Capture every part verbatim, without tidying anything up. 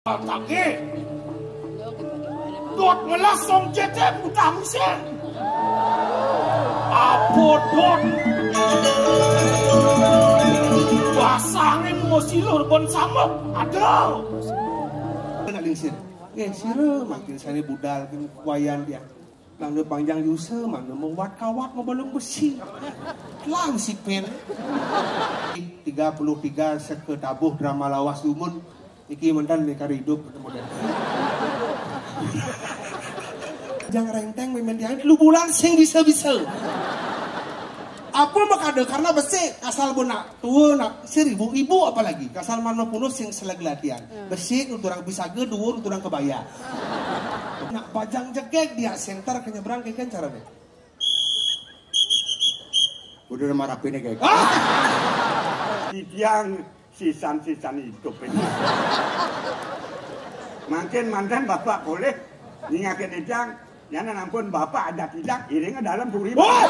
Tagih. Dot ngelas song cecep utang sing. Apa dot? Basangin mau silur bon samuk. Aduh. Kena lingsir. Eh, sira makin sane budal, kan kuayan dia. Langga panjang yusa, mana mewat kawat ngebalung besi. Lang sipin. Tiga puluh tiga seka tabuh drama lawas dumun. Iki mantan nih kari hidup, model. Jang renteng, mimin tiang telu bulan sing bisa-bisa. Apa makada? Karena besik, asal pun nak tua, nak seribu, ibu apalagi. Kasar mana puluh sing seleg latihan. Besik untuk orang bisaga, dua untuk orang kebaya. Nak bajang jegeg dia center ke nyebrang, kayak kan caranya. Udah marah ini kayak. Ah! Di tiang sisan-sisan hidup ini. Mungkin mantan bapak boleh nyingakin idang, nyana ampun bapak ada tidak, iringnya dalam duri. Wah!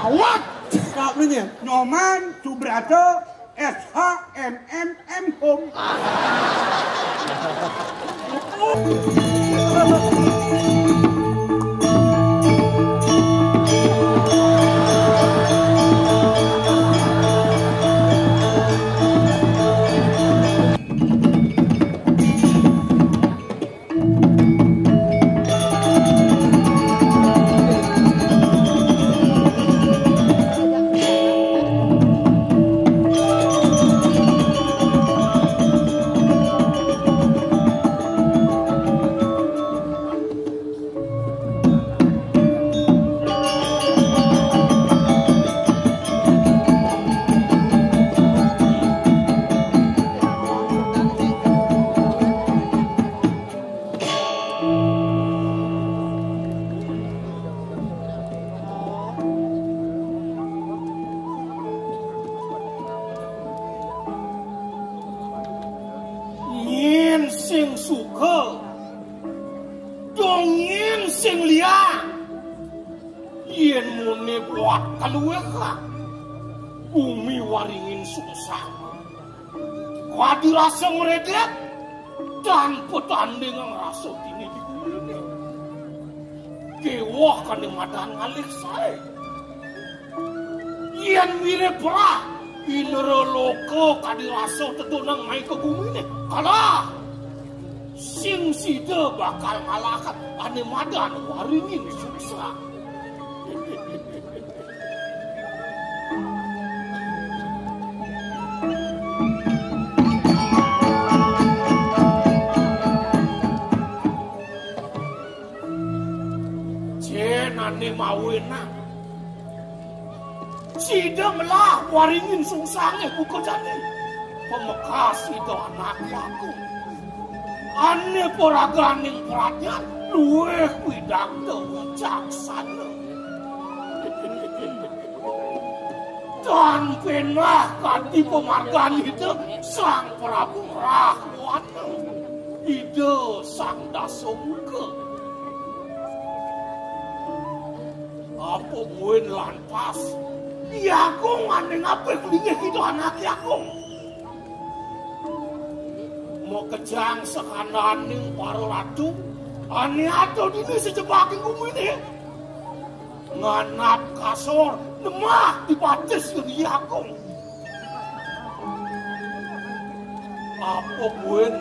Awak! Kak Min ya? Nyoman Subrato, S H M M M Home. Nyin sing suka, dong nyin sing liang. Yen mune buat kaluwih, bumi waringin sungsang. Kadi rasa ngredek, tanpa tanding rasa dini di gulune. Kewah kane madan ngalih sae. Yen mirip perah, indra loka kadi rasa tedunang mai ke gumine. Kalah! Sing sida bakal ngalahaken ane madan waringin suksa. Jenane mawenan. Sida melah waringin sungsange buka jani. Pamekas sida anake aku. Ane paraganing pradnyan luwih widagda wicaksana. Tan penah kadi pamargan ida Sang Prabu Rahwana. Ida Sang Dasamuka. Apa buin lantas? Yagung ane ngapih linggih kita anake Yagung. Makejang sekananing para ratu, ane ada dini sejebaking gumine. Nganap kasor, nemah dibatis ke Yagung. Apa buin?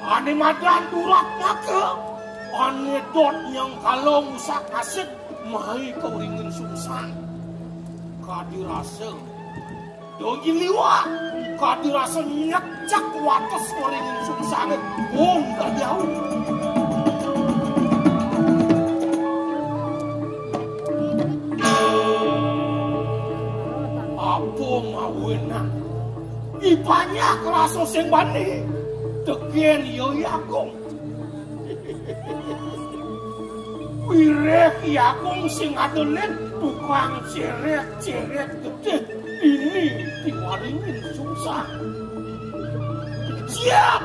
Ane madan durat maka, ane dot nyengkala ngusak-asik, mai ka uringin sungsang. Kadi rasa, doji liwat, kadi rasa nyecek wates uringin sungsange, bung kadi au. Apa mawenang? Ipanyak rasa sing bani, tegen iya Yagung. Wiréh Yagung sing adolen tukang ceret-ceret gedé dini diwaringin sungsang. Siap!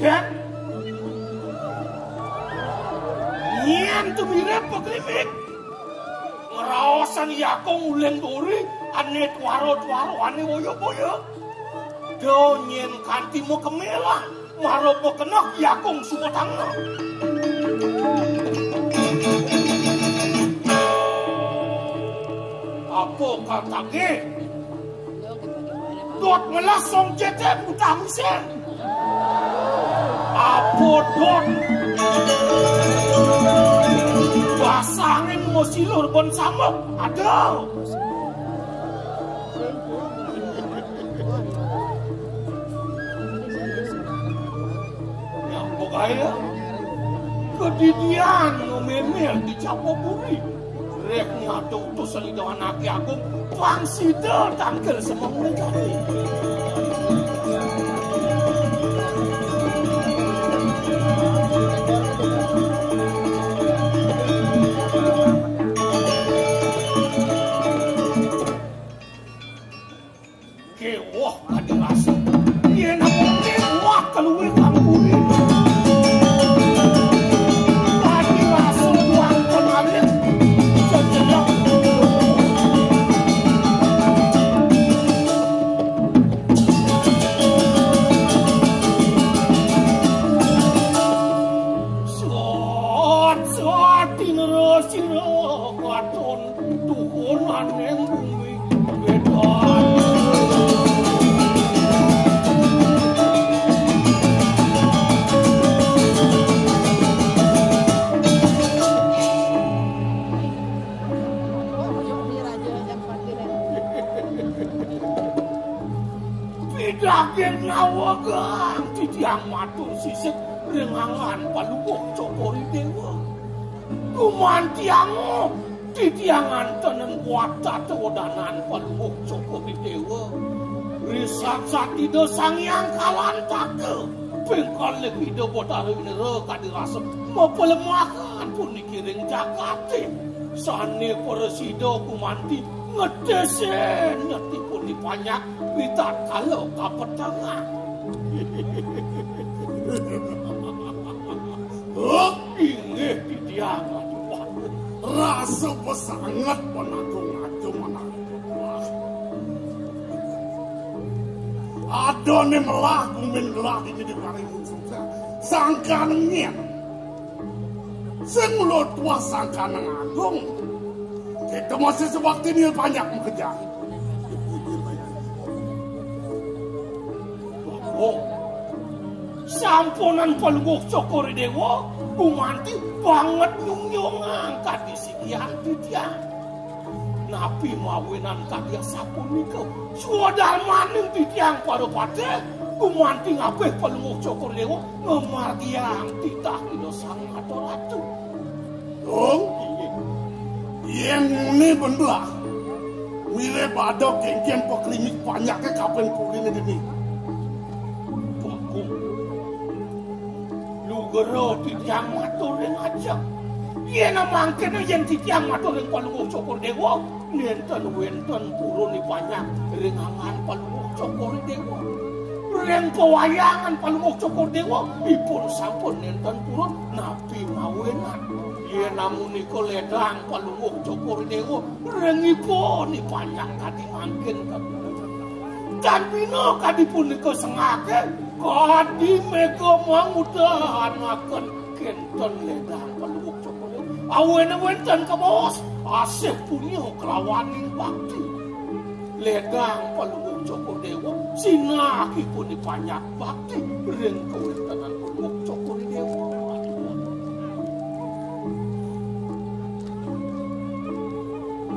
Siap! Yén tumirip pagrimik. Yakung uling duri, ané tuara-tuara, ané woyo-woyo. Da nyén kanti makemelang, mara makeneh yakung suwetangna. Apa katagé? Dot ngelas song jete utang sing. Apa dot? Basangin masilur ban samuk. Aduh. Ya, pokoknya kedidian mememel di Japopuri. Rék nyata utusan Ida Anaké Agung, pang sida tangkil semeng negari. Kéweh kadi rasa. Yén apa kéweh kaluwih kang puri. Kadi rasa buang penarik. Cecedok. Suat, suat, tinera sira katon. Tuhunaning bumi wedan. Pidaging nawegang titiang matur sisip ring angan Palungguh Cokor I Déwa. Gumantiang titiang anten buat tata wedanan Palungguh Cokor I Déwa. Risat sat Ida Sang Hyang Kalantaka. Ping kalih Ida Batara Indra kadi rasa mapalemah puniki ring jagaté. Sané prasida gumanti ngetésin nyatipun I Panyak ritatkala kapetengan. Inggih titiang, aduh, aduh. Rasa pesanget panagung aja manah. Adané melah gumin gelah di jadi paring sukses. Sangkan nyén. Sing mula tuah sangkaning agung. Kita masih sebakti nil banyak mengejar. Oh, sampunan Palungguh Cokor I Déwa, gumanti banget nyungnyungang kadi sikian titiang. Napi mawinan kadi asapunika? Swadharmaning titiang para patih, gumanti ngapih Palungguh Cokor I Déwa ngamargiang titah Ida Sang Nata Ratu. Dong, yén ngene bener, mirip ada kéngkén paklinik panjaké kaping puriné dini. Bagong. Lugra titiang matur ring ajeng. Yén mangkéné yén titiang matur ring Palungguh Cokor Déwa, nénten wénten purun I Panyak ring angan Palungguh Cokor Déwa. Ring pawayangan Palungguh Cokor Déwa, ipun sampun nénten purun napi mawinan. Yén amunika ledang Palungguh Cokor Déwa, ring ipun I Panyak kadi mangkin. Tan bina kadi punika sengake, kadi mega mangudanaken kénten ledang Palungguh Cokor Déwa. Awéné wénten kabaos, asih punya kelawaning bakti. Ledang Palungguh Cokor Déwa, sinah ipun I Panyak bakti ring kawéntenan Palungguh Cokor Déwa.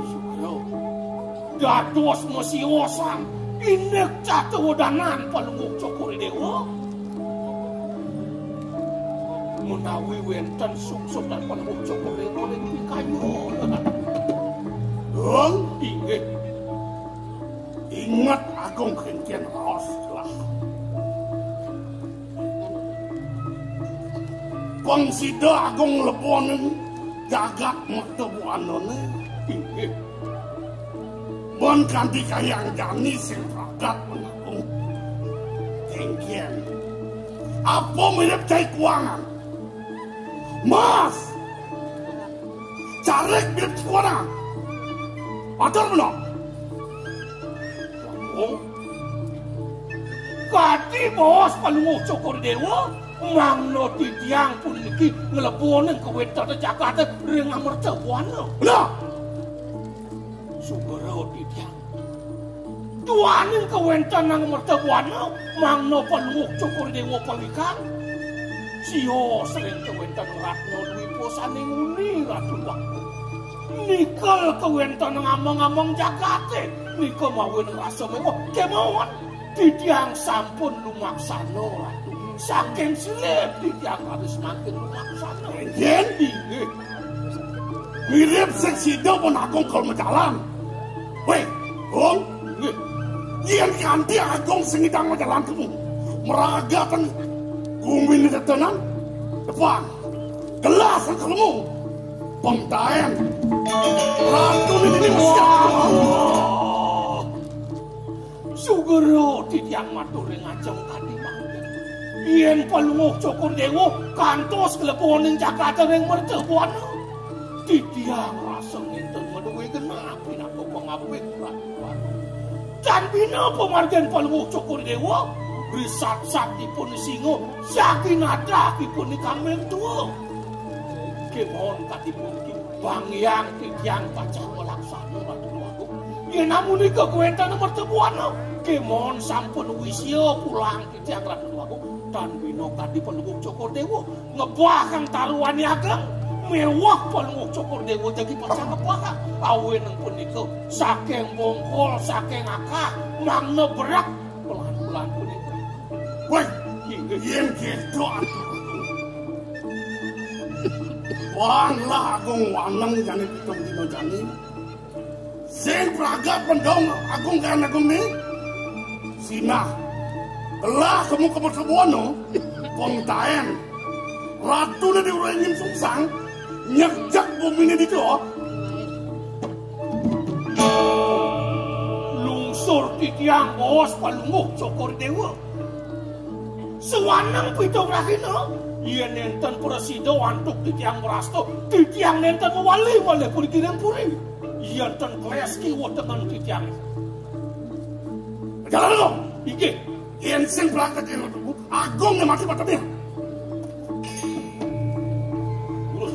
Sukra. Dados masiosan indik catewedanan Palungguh Cokor Déwa. Menawi wénten sungsutan Palungguh Cokor Déwa ring pikayun. Dong, inggih. Inget Agung Kénkén raos lah. Pang sida Agung leboning jagat makta buanané. Inggih. Ban kanti kayang jani sing pragat menakung. Kénkén. Apa mirip cai kuangan? Mas. Carik mirip kuangan. Matur menawi. Langkung. Kadi baos Palungguh Cokor Dewa, mangda titiang puniki ngleboning kawéntenan jagaté ring amerta buana. Nah. Sugra titiang. Duaning kawéntenan amerta buana, mangda Palungguh Cokor Dewa pawikan. Sios ring kawéntenan Ratna Dwipa sané nguni Ratu Déwa Agung. Nikel kawéntenan ameng-ameng jagaté, nika mawinan rasa méwah. Kémaon titiang sampun lumaksana, Ratu. Saking silih titiang raris mangkin lumaksana. Yén? Inggih. Mirib sing sida pun Agung kal majalan. Wéh, Gung. Nggih. Yén kanti Agung sing ngidang majalan kemu, maragatang guminé tetenan, depan. Gelah sangkelmu. Pemtaen. Ratu ini siap. Sugra titiang matur ring ajeng kadi mangkin. Yén Palungguh Cokor Dewa kantos ngleboning jagaté ring merta buana, titiang rasa nénten madué genah pinaka pangabih Ratu Agung. Tan bina pamargin Palungguh Cokor Dewa, risat-sat ipun singa, jagi nadah ipun kambing tua. Kémaon kadi puniki, banggiang titiang pacang malaksana, Ratu Déwa Agung. Yén amunika kawéntenan merta buana, kémaon sampun wisia pulang titiang, Ratu Déwa Agung. Tan bina kadi Palungguh Cokor Dewa, ngebahang taruhané ageng, méweh Palungguh Cokor Dewa jagi pacang ngebahang. Awinan punika, saking bongkol, saking akah, mangda berek pelan-pelan punika. Wéh, yén kéto atur. Wanglah Agung waneng jani pitung dina jani. Sing pragat pendong Agung kan Agung ni. Sinah. Telah kamu ke Merta Buana, Pong Taen. Ratuné di Urengin Sungsang, nyekjek guminé ditu. Lungsur titiang baos Palungguh Cokor Déwa. Sawaneng pitung rahina, yén nénten prasida antuk titiang mrasta, titiang nénten mawali malih puniki ring puri. Yén ten klés kiwa tengen titiang. Jalan, Agung. Inggih. Yén sing pragat ing Ratu Agung, Agung mati patepnya. Lurus.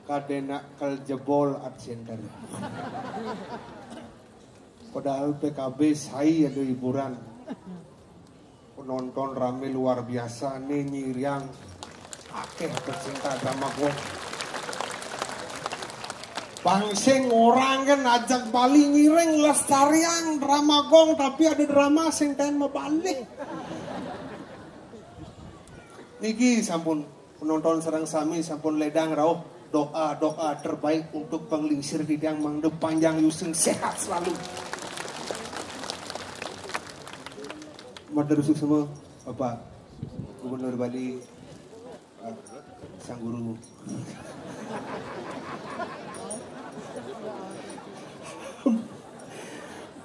Kadéna kel jebol Art Center. Padahal P K B sai ada hiburan. Penonton ramé luar biasa nih, nyiriang. Akéh pecinta drama gong. Bang sing orang kan ajak Bali ngiring lestariang drama gong, tapi ada drama sing ten mabalik. Niki sampun penonton sareng sami sampun ledang rauh doa-doa terbaik untuk panglingsir titiang mangda panjang yusung sehat selalu. Matur suksma Bapak Gubernur Bali, Pak Sang Guru.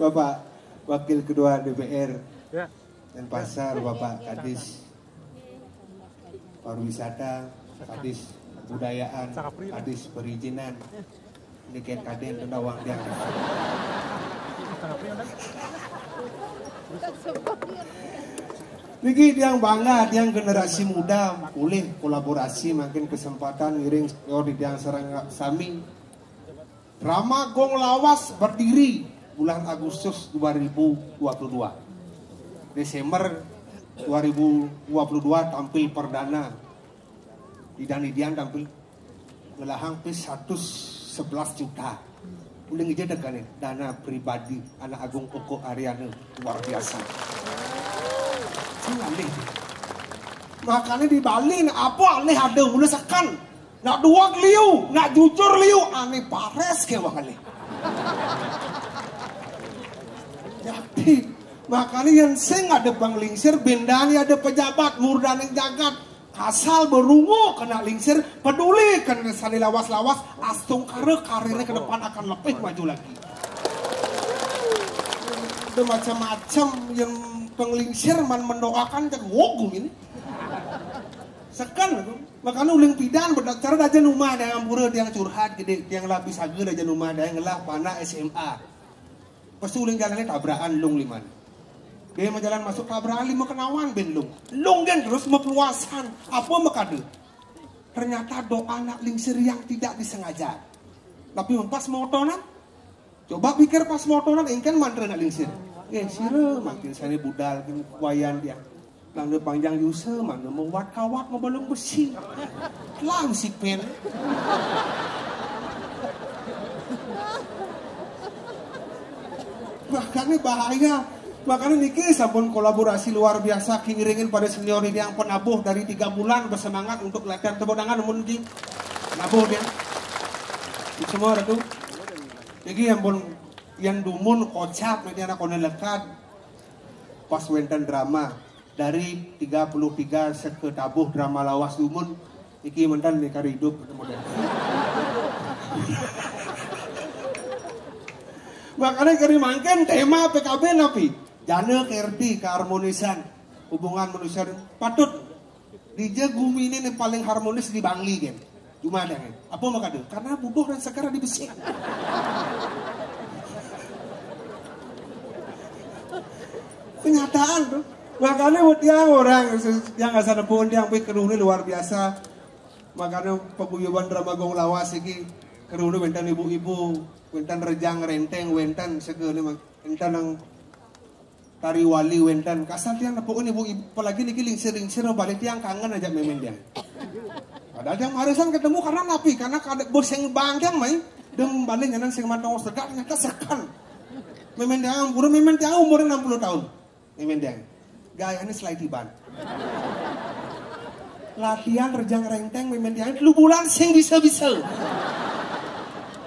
Bapak Wakil Ketua D P R Denpasar, Bapak Kadis Pariwisata, Kadis Kebudayaan, Kadis Perizinan. Ini kan kadén tentang uang dia. Niki tiang bangga, tiang generasi muda, boleh kolaborasi, makin kesempatan ngiring senior di tiang sareng sami. Drama Gong Lawas berdiri bulan Agustus dua ribu dua puluh dua. Desember dua ribu dua puluh dua tampil perdana. Idan-idian tampil ngelahang pis seratus sebelas juta. Uling ija dekane dana pribadi anak Agung Uku Aryana, luar biasa. Sing alih. Makanya di Bali nak apa alih ada mula sekan. Nak dua liu, nak jujur liu, ane pares ke wah alih. Jadi, makanya yang sing ada panglingsir, bendani ada pejabat, murdaning jagat, asal berungu kena lingsir, peduli kena sani lawas-lawas, astungkara karirnya ke depan akan lebih maju lagi. Ada macam-macam yang penglingsir man mendoakan, jadi wogu ini. Sekan tu. Makanya uling pidan, cara daja rumah ada yang ampura, dia yang curhat gede, dia yang lebih saga daja rumah, dia yang ngelah panak S M A. Pasti uling jalannya tabrakan lung liman. Dia mau jalan masuk tabrakan lima kenawan ben lung. Lung kan terus mepeluasan. Apa makada? Ternyata doa nak lingsir yang tidak disengaja. Tapi pas motonan, coba pikir pas motonan, engken mantra nak lingsir. Eh, sira makin sane budal, wayan dia. Nang panjang yusa, mana mau wat kawat, mau balung besi. Telah besi pen. Makanya bahaya. Makanya niki sampun kolaborasi luar biasa, kiringin pada senior ini yang penabuh dari tiga bulan bersemangat untuk latihan. Tepuk tangan mun di penabuh dia. Semua ratu. Niki yang pun yang dumun kocap nanti anak kona lekat. Pas wenten drama dari tiga puluh tiga seke tabuh drama lawas dumun, iki mentan nih kari hidup model. Makanya kari mangken tema P K B napi? Jana kerti keharmonisan hubungan manusia patut. Dija gumi ini nih paling harmonis di Bangli kan. Cuma ada kan. Apa makada? Karena buduh dan segar di besi. Kenyataan tuh. Makanya buat tiang orang yang asal pun tiang pi keruni luar biasa. Makanya paguyuban drama gong lawas iki keruni wenten ibu-ibu, wenten rejang renteng, wenten segala macam. Wenten yang tari wali wenten. Kasar tiang nepuk ini bu, apalagi niki lingsir-lingsir balik tiang kangen aja memen tiang. Padahal tiang marisan ketemu karena napi, karena kada bos yang bangkang mai dem balik nyanan sing mantong segak ternyata sekan. Memen tiang umur memen tiang umur enam puluh tahun. Memen tiang gayanya selai tiban. Latihan rejang renteng memen tiang lu bulan sing bisa-bisa.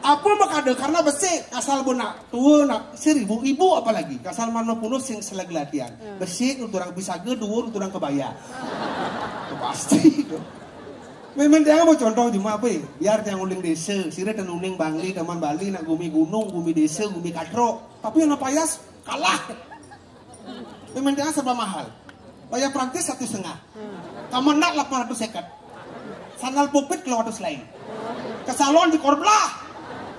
Apa makada karena besi asal bona tua nak seribu ibu apalagi kasal mana punus sing selagi latihan besi untuk orang bisa ge dua untuk orang kebaya. Itu pasti itu. Memang dia mau contoh cuma apa ya? Biar yang uling desa sira dan uling Bangli teman Bali nak gumi gunung gumi desa gumi katro tapi yang payas kalah. Memang dia serba mahal. Payah Prancis satu setengah. Kamenak lapan ratus seket. Sandal pupit kalau ada selain. Ke salon di Korblah.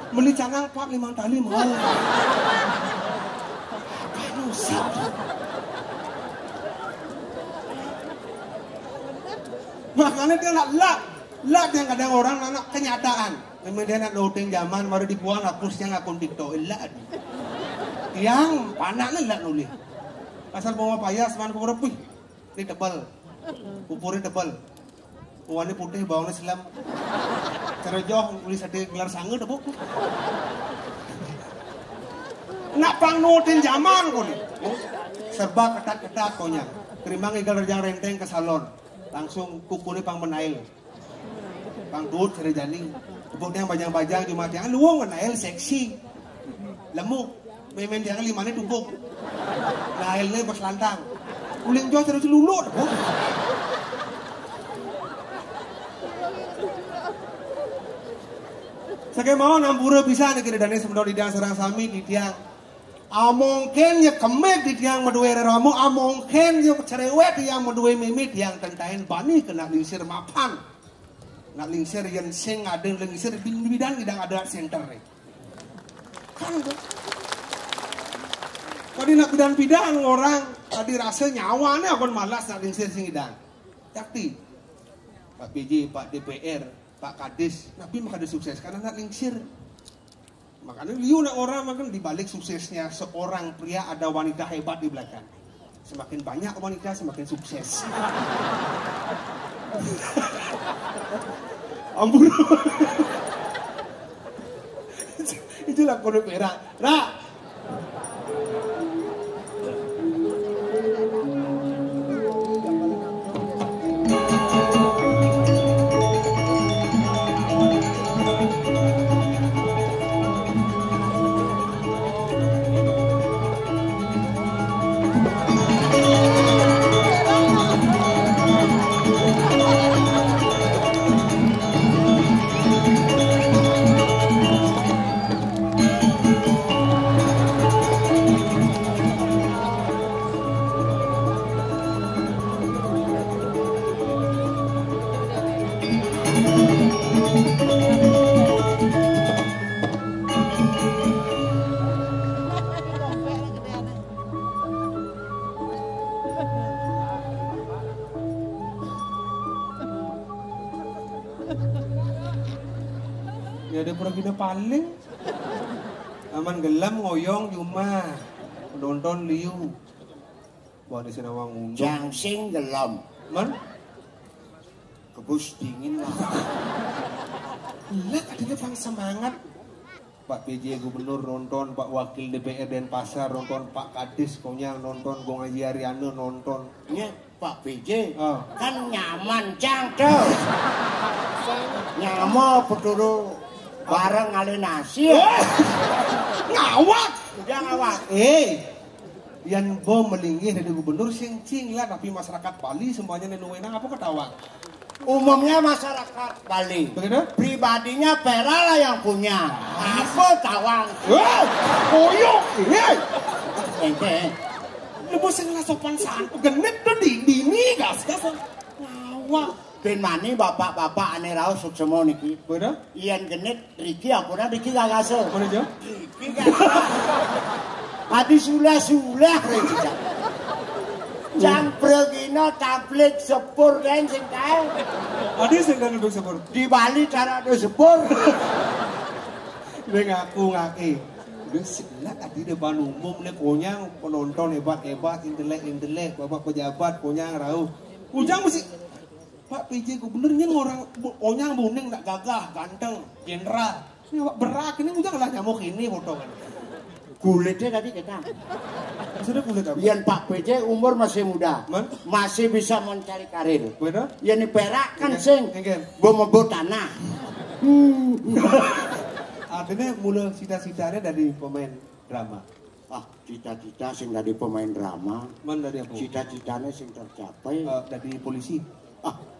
Beli canang empat lima tali mau. Aduh, sap. Makanya dia nak lak. Lak yang kadang orang anak kenyataan. Memang dia nak loading zaman baru dibuang hapus yang akun TikTok. Lak. Yang panak ni lak nulis. Asal bawa payas man kurepih. Ini tebal. Pupurnya tebal. Uangnya putih, bawangnya selam. Cerejoh, uli sate gelar sanga tepuk. Nak pang nutin zaman kau ni. Serba ketat-ketat kau nya. Kerimbang igal rejang renteng ke salon. Langsung kukunya pang menail. Pang duit sere jani. Tepuk tiang bajang-bajang cuma tiang luung menail seksi. Lemu. Memen tiang lima ni tumpuk. Nail ni pas lantang. Uling jauh terus lulu. Sakai mau nampura bisa ni kira dani semenor di tiang serang sami di tiang. Amongkén ya kemét di tiang madué rerama, amongkén ya cerewet tiang madué mémé, tiang ten taén bani ka nak lingsir mapan. Nak lingsir yén sing ada lingsir bin-, bidan ngidang ada center. Kan to. Kadi nak bidan-bidan orang, kadi rasa nyawané akan malas nak lingsir sing ngidang. Yakti. Pak P J, Pak D P R, Pak Kadis, napi makada sukses? Karena nak lingsir. Makanya liu nak orang makan di balik suksesnya seorang pria ada wanita hebat di belakang. Semakin banyak wanita, semakin sukses. Ampun. Itulah kode perak. Rak. Ya ada pura kita paling. Aman gelem ngoyong cuma nonton liu. Wah, di sini awang ngundang. Jang sing gelem. Man? Kebus dingin lah. Lah, katanya bang semangat. Pak P J Gubernur nonton, Pak Wakil D P R Denpasar nonton, Pak Kadis Konyang nonton, Gong Aji Ariana nonton. Nya, Pak P J, oh, kan nyaman cang tuh. Nyama peturu bareng ngalih nasi. Eh, ngawak. Udah ngawak. Eh, yan bo melinggih dari gubernur sing cing lah, tapi masyarakat Bali semuanya nenu wenang apa ketawa? Umumnya masyarakat Bali. Begitu? Pribadinya Pera lah yang punya. Apa tawang? Eh, koyok. Eh. Ente. Lu sing lah sopan santun. Genit tuh di dini gas-gas. Ngawak. Ben mani bapak-bapak ane rauh suksema niki. Bener? Yen genit riki ampura niki gagasa. Bener, Jo? Riki gagasa. Adi sulah-sulah riki. Jang pragina tablik sepur kan sing kae. Adi sing kan duduk sepur. Di Bali cara ada sepur. Dia ngaku ngaki. Udah sila tadi depan umum nih konyang penonton hebat-hebat, intelek-intelek, bapak pejabat konyang rauh. Ujang mesti Pak P J Gubernur nyen orang bu- onyang buning nak gagah, ganteng, jenderal. Ini awak berak ini udah lah nyamuk ini foto kan. Kulitnya tadi kita. Maksudnya kulit apa? Yan Pak P J umur masih muda. Man? Masih bisa mencari karir. Benar? Yan perak kan sing. Engken. Bom tanah. Artinya mula cita-citanya dari pemain drama. Ah, cita-cita sing dari pemain drama. Man dari apa? Cita-citanya sing tercapai. Eh, dari polisi. Ah,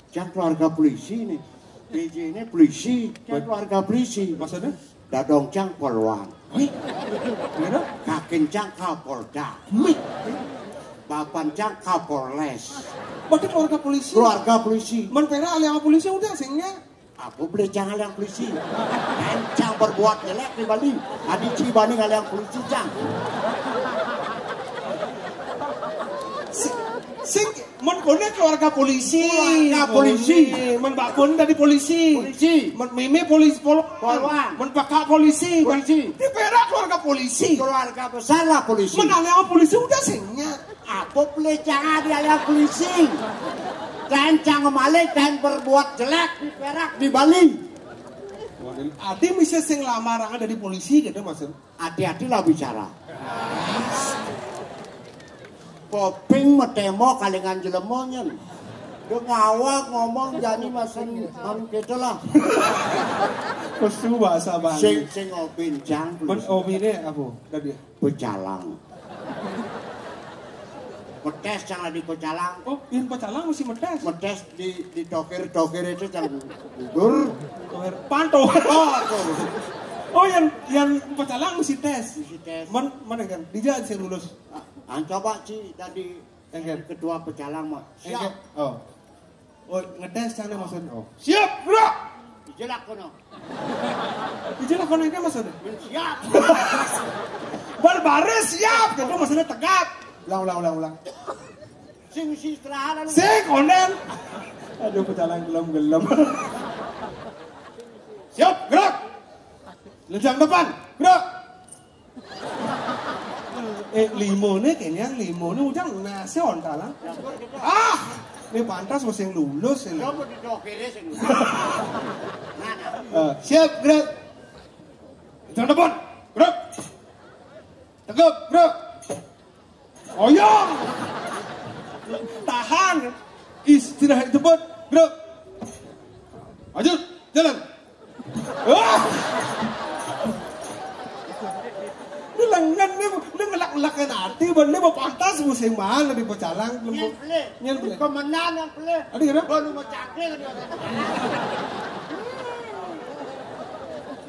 Cang keluarga polisi nih. P J ini polisi, cang keluarga polisi. Maksudnya? Dadong cang polwan. Wih. Gimana? Kakin cang kapolda. Wih. Bapan cang kapolres. Berarti keluarga polisi. Keluarga polisi. Man pera alih sama polisi udah singnya. Apa boleh cang alih sama polisi? Kan cang berbuat jelek di Bali. Adi cibani alih sama polisi cang. Sing, sing Man koné keluarga polisi. Keluarga polisi. Man bakun dari polisi. Polisi. Man mimi polisi pol. Polwan. Man pakak polisi. Polisi. Di Perak keluarga polisi. Keluarga besar lah polisi. Man alih polisi udah singnya. Apa pelecehan di alih polisi? Dan cang malik dan berbuat jelek di Perak di Bali. Adi bisa sing lamaran dari polisi gitu maksud. Hati-hatilah bicara. Koping metemo kalingan jelema nyen. Dia ngawak ngomong jani masen anu kita lah. Pesu bahasa Bali. Sing sing obin cang. Ben obine apa? Tadi. Pecalang. Metes cang lagi pecalang. Oh, yang pecalang masih metes. Metes di di tokir-tokir itu cang gugur. Tokir panto. Oh, tuh. Oh, yang yang pecalang mesti tes. Mesti tes. Man, mana kan? Dijak sing lulus. Ah, coba Ci tadi yang kan ketua pecalang mah. Siap. Oh. Oh, ngetes sana maksudnya. Oh. Siap, bro. Dijelak kono. Dijelak kono itu maksudnya. Siap. Berbaris siap, itu maksudnya tegap. Ulang, ulang, ulang, ulang. Sing si istirahat. Sing konden. Aduh, pecalang gelem-gelem. Siap, gerak. Lejang depan, gerak. Eh, limo nih kayaknya, limo nih ujang nasi ontalan. Ah, ini pantas masih yang lulus ini. Eh, siap, gerak. Lejang depan, gerak. Tegap, gerak. Oyong. Tahan. Istirahat cepat, gerak. Lanjut, jalan. Wah. Ini lengan nih, ini ngelak-ngelakan hati, ban ini mau pantas musim mana di pecalang, belum. Nyen beli. Nyen beli. Kemenangan beli. Ada kira? Baru mau cakil dia.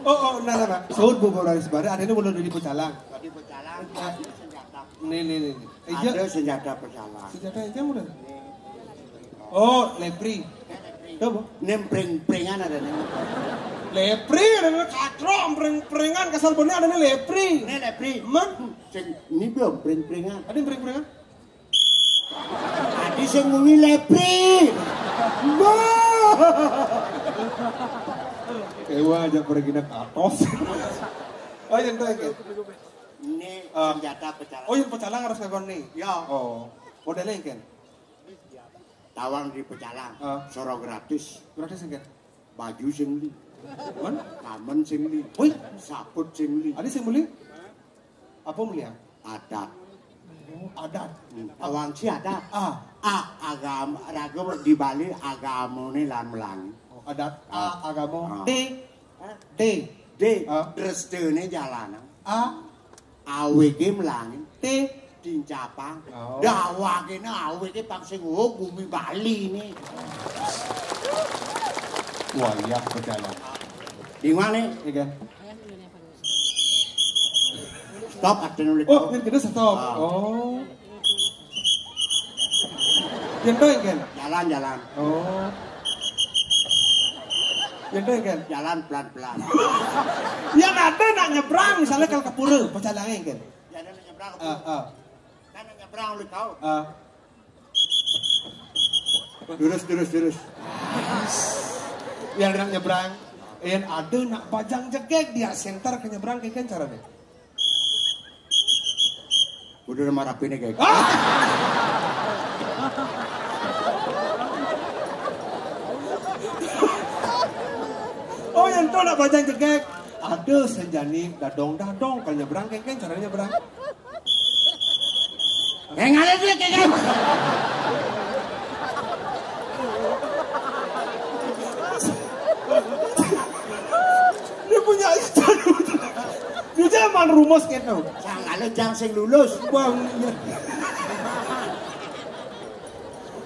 Oh, oh, nah, nah, nah. Saud bu baru habis bareng, ada ini mau di pecalang. Tadi pecalang, tadi senjata. Nih, nih, nih, nih. Eh, iya. Ada senjata pecalang. Senjata yang udah. Oh, lepri. Tuh, Bu. Ini pring-pringan ada nih. Lepri, ada nih katro, pring-pringan, kasar bener ada nih lepri. Ini lepri. Man? Sing, ini belum pring-pringan. Ada yang pring-pringan? Tadi sing muni lepri. Bah. Ewa aja pergi nak atos. Oh, yang terakhir. Ini ah, senjata pecalang. Oh, yang pecalang harus kayak nih. Ya. Oh, modelnya yang kan? Tawang di pecalang. Ah. Soro gratis. Gratis yang kan? Baju sing beli. Mon? Kamen sing beli. Wih, saput sing beli. Ada sing beli? Apa beli ya? Adat. Oh, adat. Hmm, tawang si adat. Ah. A, agama, raga di Bali agamane lan melangi. Oh, adat. Ah. A, agama. Ah. D. D. D. Ah. Drestene jalanan. A. Awege melangi. T. Dincapang. Oh. Dawakene awege pang sing, oh, bumi Bali ini. Wah, iya, berjalan. Di mana? Iya kan? Stop, ada nulis. Oh, ini kita stop. Ah. Oh. Yang tahu kan? Jalan, jalan. Oh. Yang tahu kan? Jalan pelan-pelan. Yang ada nak nyebrang, misalnya kalau ke pura, pecalangan kan? Yang ada nak nyebrang ke pura. Ah, ah. Kan nak nyebrang oleh kau. Ah. Terus, terus, terus. Yang nak nyebrang, yang ada nak bajang jegeg dia center ke nyebrang, kayak kan caranya. Udah marah pini kayak. Ah! Oh, yang tu nak bajang jegeg. Ada senjani dadong-dadong kalau nyebrang, kayak kan caranya nyebrang. Yang ada dia kayak kan. Dia punya itu. Dia zaman rumus gitu. Sang ada jang sing lulus. Bang.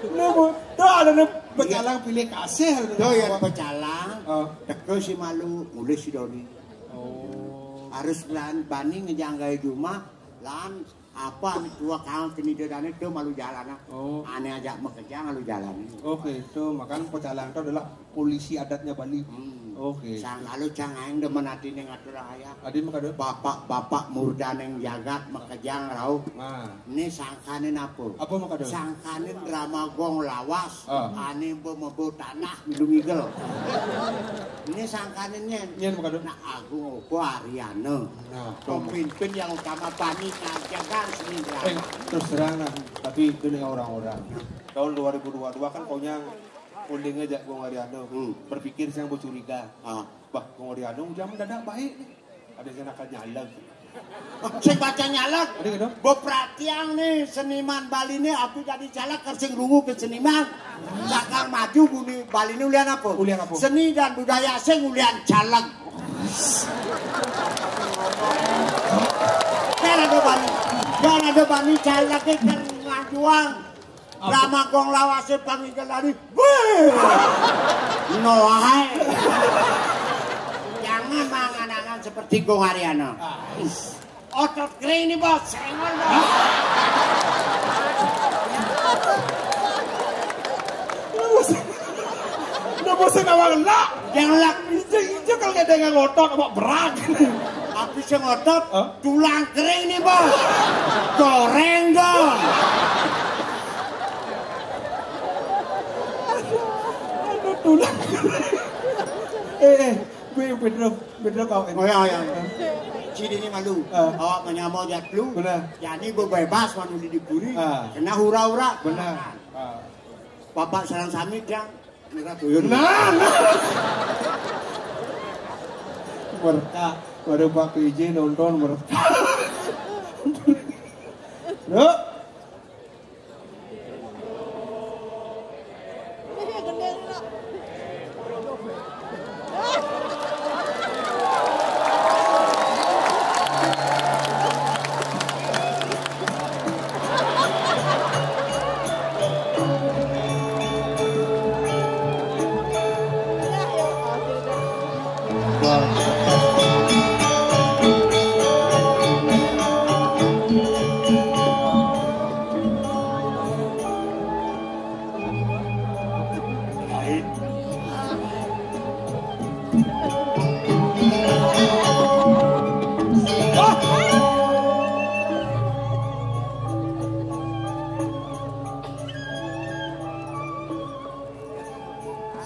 Ini bu, tuh ada nih pecalang pilih kasih. Tuh yang pecalang. Oh. Teke si malu, mulai si Doni. Oh. Harus lan bani ngejanggai jumah, lan apa nih tua kang kini dia dani tuh malu jalan ah. Oh. Ane aja mekerja malu jalan. Oke, itu makanya pecalang itu adalah polisi adatnya Bali. Hmm. Oke. Sang lalu cang aing demen hati ning ngatur ayah. Adi mah kadang. Bapak-bapak murda ning jagat makejang rauh. Nah. Ini sangkanin apa? Apa mah kadang? Sangkanin drama gong lawas. Ah. Ane mebo tanah milu ngigel. Ini sangkanin nyen. Nyen mah kadang. Nah, Agung Opo Ariana. Nah, pemimpin yang utama Bani ngajagang seni drama. Eh, terus terang lah, tapi itu dengan orang-orang. Tahun dua ribu dua puluh dua kan konyang. Uling aja Gong Ariano. Hmm. Berpikir siang bercuriga. Ah. Bah, Gong Ariano udah mendadak baik nih. Ada yang akan nyaleg. Sing baca nyaleg. Ada gitu? Beperhatian nih seniman Bali nih, api dari caleg ke sing rungu ke seniman. Bakal maju buni Bali ini ulian apa? Ulian apa? Seni dan budaya sing ulian caleg. Kan ada Bali. Kan ada Bali caleg kan ngajuang. Apa? Lama gong lawase panginggil lari. Wih. Noah. Jangan mangan-angan Pertikung Ariana. Otot kering nih, Bos. Senggol, Bos. Udah bosan awak ngelak. Jangan ngelak. Ijo, ijo kalau nggak ada yang ngotot, awak berat. Aku sing ngotot, tulang kering nih, Bos. Goreng dong. Aduh, tulang. Eh, eh, gue Pedro, Pedro kau. Oh, ya, ya. Sini ni malu. Ah. Awak menyamar jat lu. Benar. Jadi bebas manu di dipuri. Ah. Kena hura-hura. Benar. Ah. Bapak sareng sami dah. Mereka tuyul. Nah, nah. Mereka, baru Pak P J nonton mereka. Bro.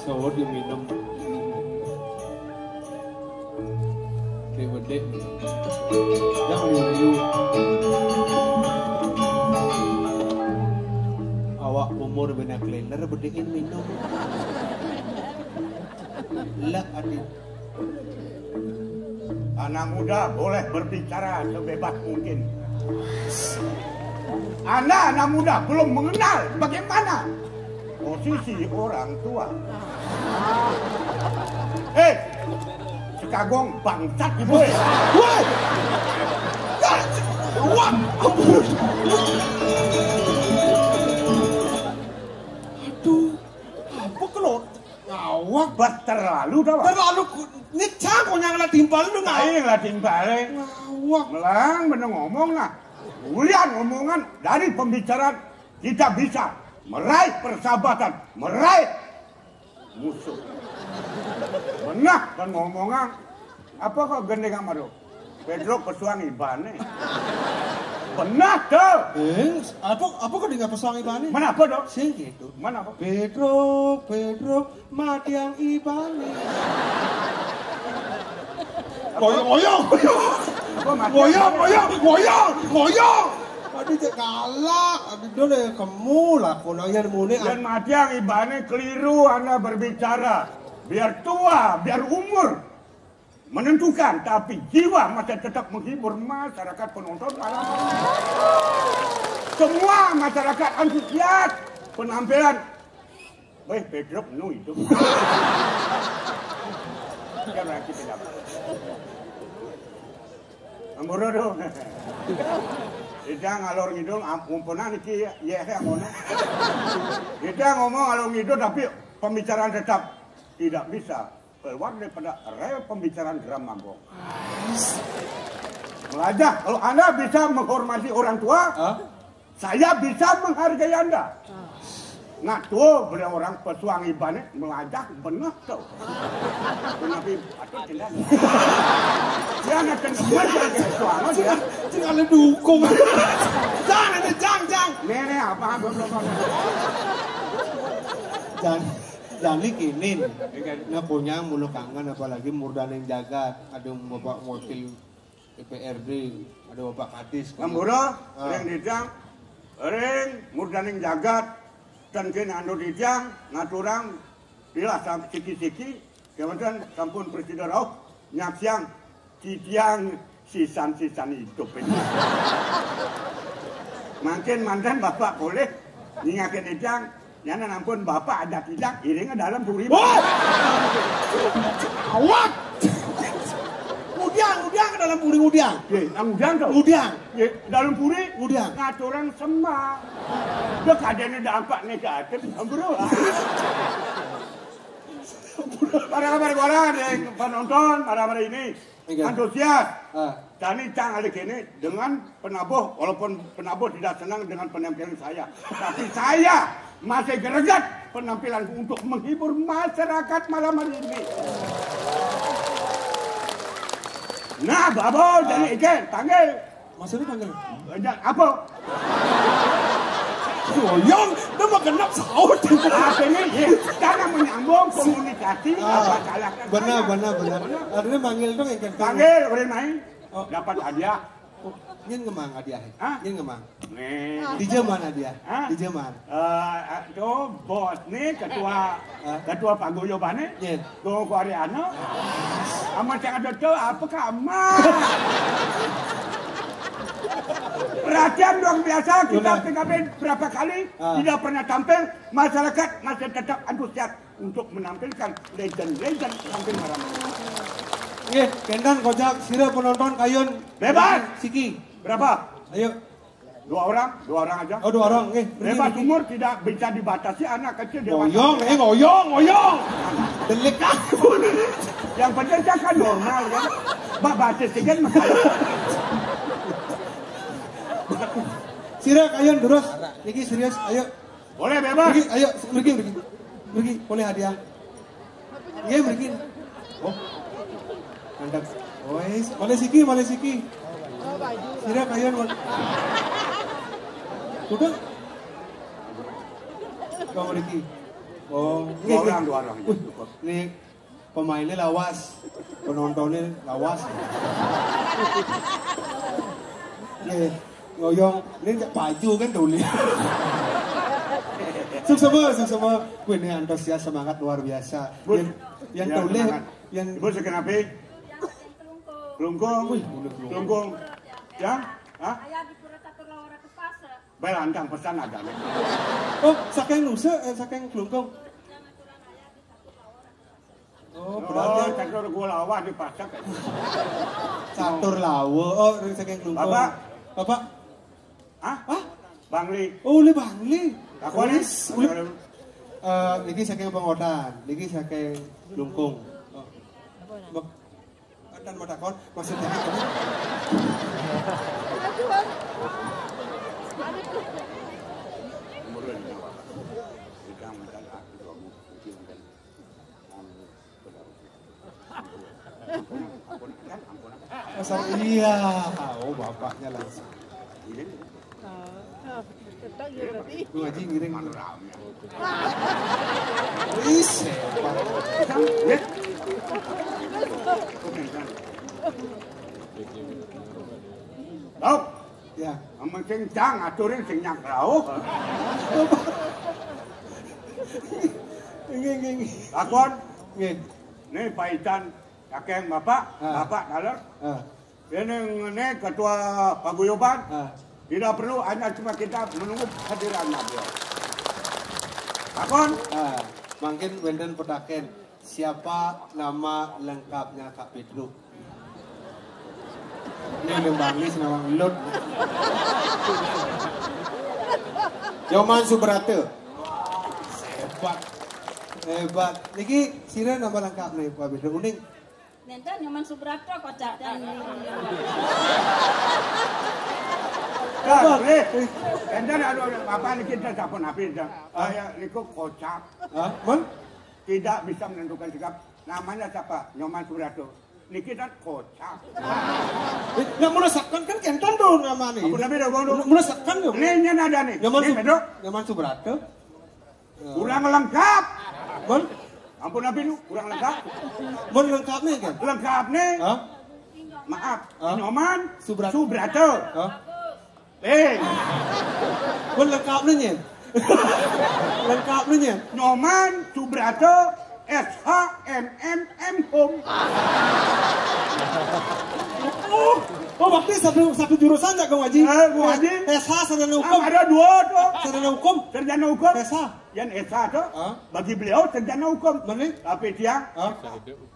Sawat diminum. Kayak bedek. Yang liu-liu. Awak umur bina kalender bedekin minum. Lek adi. Anak muda boleh berbicara sebebas mungkin. Anda anak muda belum mengenal bagaimana posisi orang tua. Eh, sekagong bangsat ibu. Woi. Wah. Aduh, apa kalau ngawak? Bah, terlalu dah, Pak. Terlalu ku-, nyecang kau yang kena timpal tu, nah. Ayo lah timpal, eh. Ngawak. Melang bener ngomong, nah. Ulian omongan dari pembicaraan kita bisa meraih persahabatan, meraih musuh. Benah kan ngomongan. Apa kau gendeng amat tu? Pedro pesuang Iban ni. Benah tu. Eh, apa, apa kau dengar pesuang Iban ni? Mana apa tu? Sing gitu. Mana apa? Pedro, Pedro, matiang Iban ni. Apa? Ngoyong, ngoyong, ngoyong. Apa mati? Ngoyong, ngoyong, ngoyong, ngoyong. Aduh, cek galak. Aduh, dah deh, kamu lah, kau nanya nemu ni. Dan mati yang Iban ni keliru anda berbicara. Biar tua, biar umur menentukan, tapi jiwa masih tetap menghibur masyarakat penonton malam hari. Semua masyarakat antusias penampilan. Weh, Pedro penuh hidup. Dia berarti tidak. Amboro tu. Kita ngalor ngidul, am-, umpunan iki, ya, ya, ngono. Kita ngomong ngalor ngidul, tapi pembicaraan tetap tidak bisa keluar daripada rel pembicaraan Geram Mambong. Melajah, kalau Anda bisa menghormati orang tua, hah? Saya bisa menghargai Anda. Nah, tu beliau orang pesuang Iban ni melajah benar tu. Tapi patut tidak. Dia nak kena macam pesuang dia. Jangan dukung. Jangan, jangan, jangan. Ni, ni, apa, apa, apa, apa. Jangan. Jadi kini, nak kunyang mulu kangen, apalagi Murdaning Jagat, ada Bapak Wakil D P R D, ada Bapak Kadis. Ambura, ah. Ring Dijang, ring Murdaning Jagat, dan kini anu Dijang, ngaturang, ilah sam-, siki-siki, kemudian sampun presiden rauh, nyaksiang, titiang sisan-sisan hidup ini. Mangkin mantan Bapak boleh ngingakin idang, nyana nampun Bapak ada tidak iringnya dalam puri. Wah! Awak! Udiang, udiang ke dalam puri, udiang. Ye, nang udiang tu? Udiang. Ye, dalam puri? Udiang. Ngaturan semak. Dia kadangnya dampak negatif, bro. Para kabar-kabar yang penonton, para-para ini. Iya. Antusias. Ah. Jani cang ahli kéné dengan penabuh, walaupun penabuh tidak senang dengan penampilan saya, tapi saya masih greget penampilan untuk menghibur masyarakat malam hari ini. Nah, Babo, jani iké, panggil. Maksudnya panggil? Banyak apa? Goyong, dia mah genap saut. Artinya, ya, cara menyambung komunikasi, ah, apa salah kan benar, saya? Benar, benar. Artinya manggil dong yang kan. Panggil, orang main. Oh. Dapat hadiah. Oh, nyén ngemang hadiah. Hah? Nyén ngemang. Nih. Di zaman hadiah. Hah? Di zaman. Eh, itu bos nih, ketua, hah? Ketua paguyuban nih. Nyén. Tuh, Ko Ariana. Amat yang ada tuh, apa kamu? Perhatian luar biasa, kita benar. P K B berapa kali, ah, tidak pernah tampil, masyarakat masih tetap antusias untuk menampilkan legend-legend tampil malam ini. Nggih, kénten Kojak, sira penonton kayun. Bebas. Siki. Berapa? Ayo. Dua orang, dua orang aja. Oh, dua orang, nggih. Bebas, mriki, mriki. Umur tidak bisa dibatasi, anak kecil, dewasa. Ngoyong, eh, ngoyong, ngoyong. Delik aku. Yang penting saya kan normal, kan. Mbak batis kan. Sira kayun terus. Niki serius, ayo. Boleh bebas. Mriki, ayo, mriki, mriki. Mriki, boleh hadiah. Nggih, mriki. Oh. Mantap. Wes, malih siki, malih siki. Sira kayun, Wan. Udah. Kau mriki. Oh, dua orang, dua orang. Wih, ini pemainnya lawas, penontonnya lawas. Nggih, ngoyong, ini cak baju kan tulis. Suksma, suksma. Wih, ini antusias, semangat luar biasa. Bud, yang, yang ya, tulis, semangat. Yang Ibu sekenapa? Klungkung. Wih, udah klungkung. Klungkung. Ya? Hah? Saya di Pura Catur Lawara ke pasar. Bel, antang pesan aja nih. Oh, saking Nusa, eh, saking Klungkung. Oh, berarti oh, catur gua lawah di pasar. Catur lawa. Oh, dari saking Klungkung. Bapak? Bapak? Hah? Hah? Bangli. Oh, oleh Bangli. Aku nih. Wis, oleh. Eh, niki saking Pengotan, niki saking Klungkung. Oh. Bak-, Atan mau takon, maksudnya gitu. Masa iya, oh, bapaknya langsung. Ah, tetap ya berarti. Lu ngaji ngiring. Ih, setan. Tau? Ya. Amun sing cang aturin sing nyakrau. Nggih, nggih, nggih. Lakon. Nggih. Nih paitan kakek bapak, ah, bapak kaler. Ah. Ini, ini ketua paguyuban. Ah. Tidak perlu, hanya cuma kita menunggu kehadirannya beliau. Lakon? Ah, mangkin wénten petaken. Siapa nama lengkapnya Kak Pedro? Ini udah bangis nama Lut. Nyoman Subrata. Hebat. Hebat. Niki sira nama lengkap nih Pak Pedro. Uning. Nénten Nyoman Subrata kocak dan Nah, eh, enten anu apa niki kita sampun apik dah. Ah, ya, niku kocak. Hah? Mon? Tidak bisa menentukan sikap. Namanya siapa? Nyoman Subrata. Niki kan kocak. Eh, lah mula sakan kan kénten to namane. Ampun, tapi dah, Bang, Dok. Mula sakan yo. Ini, ini ada nih. Nyoman Ini, Sub-, Pedro. Nyoman Subrata. Kurang lengkap. Mon? Ampun, apa itu? Kurang lengkap. Mon lengkap nih kan? Lengkap nih. Hah? Maaf. Hah? Nyoman Subrat-, Subrata. Hah? Eh. Mon lengkap nih, Nyen. Lengkap nih, Nyen. Nyoman Subrata S H M M M Home. Oh, oh, berarti satu, satu jurusan ya, Kang Haji? Eh, Kang Haji. S H sarjana hukum. Ah, ada dua tuh. Sarjana hukum. Sarjana hukum. S H. Yang S H tuh, hah? Bagi beliau sarjana hukum. Mana? Tapi dia hah?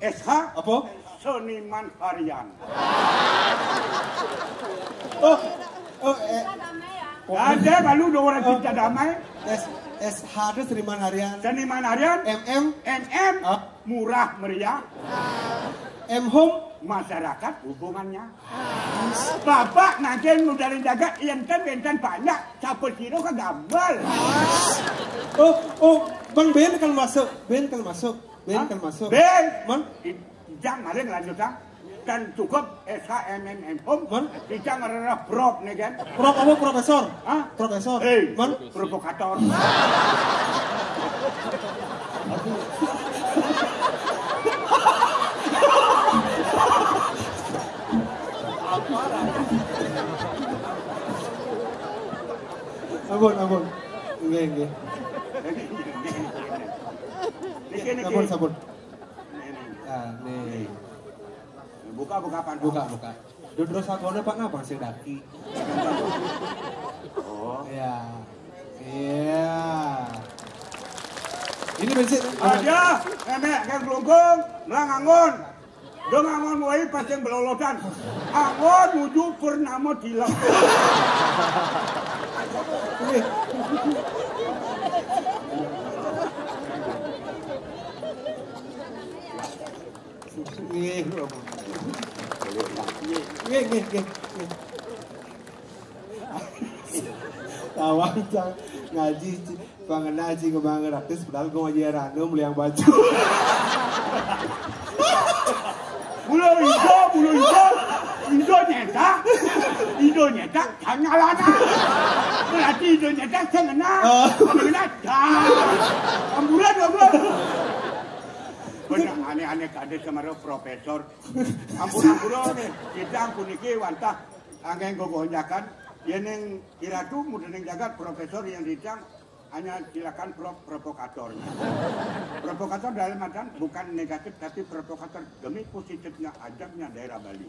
S H apa? Seniman harian. Oh, oh, eh. Ada lalu dua orang cinta damai. S, S H itu seniman harian. Seniman harian. M M. M M. Hah? Murah meriah. M Home. Masyarakat hubungannya. Bapak nanti nudarin jagat, enten, enten banyak, siapa siro kagambel. Oh, oh, Bang Ben kan masuk, Ben kan masuk, Ben Hah? kan masuk. Ben! Mon? Ijang maling lanjut, ah. Dan cukup S H M M M home. Mon? Ijang ngerereh prop nih kan. Prop apa, profesor? Hah? Profesor. Hei, Mon? Provokator. Ampun, ampun. Nggih, nggih. Niki, niki. Sampun, sampun. Nih, nih. Ah, nih. Buka, buka apa? Buka, buka. Dudro sagone, Pak, napa sing daki? Oh. Iya. Iya. Ini bensin. Aja, emek kayak gelungkung, melang angon. Dong angon wae pas yang belolotan. Angon nuju purnama tilem. Ini. Nggih. Nggih, nggih, nggih, nggih. Tawang, Cang. Ngaji, Ci. Pangenal, Ci, kembang gratis, padahal gua ngaji Rano beli yang baju. Mula ijo, mula ijo. Ijo nyetak. Ijo nyetak, tanya lana. Berarti ijo nyetak, saya ngena. Oh. Saya ngena, dah. Ambulan, ambulan. Banyak aneh-aneh kades kemarin profesor. Ampun-ampun nih, kita ampun iki wantah angin gogonjakan. Yen ning Iratu mudaning jagat profesor yang dicang hanya silakan pro provokatornya. Provokator dalam artian bukan negatif tapi provokator demi positifnya ajaknya daerah Bali.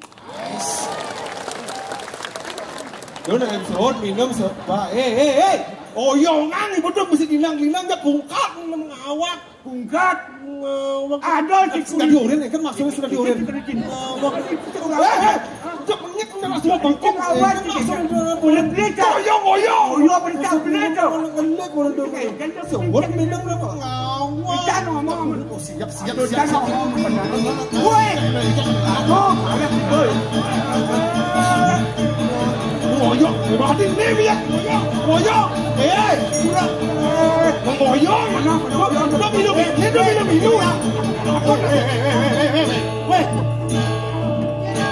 Yo nek suwun minum se Pak. Eh, eh, eh. Oyongan ibu tuh mesti dinang-dinang ya bungkak minum ngawak. Bungkak. Ngawak. Aduh, si sudah kulit. Diurin, kan maksudnya sudah diurin. Kulit, kulit. Ngawak. Eh, eh. Cek menit udah langsung bengkok. Ngawak. Eh, kan langsung udah boleh beli, Cak. Oyong, oyong. Oyong, beli, Cak, beli, Cak. Ngelik, orang tuh. Oke, kan dia suwun minum ngawak. Bisa ngomong. Siap, siap, siap, siap. Woi. Aduh, alah, woi. Ngoyok, berarti ini ya. Ngoyok, ngoyok. Eh, kurang. Ngoyok. Mana? Ngoyok, ngoyok, minum. Ini minum, minum. Woi.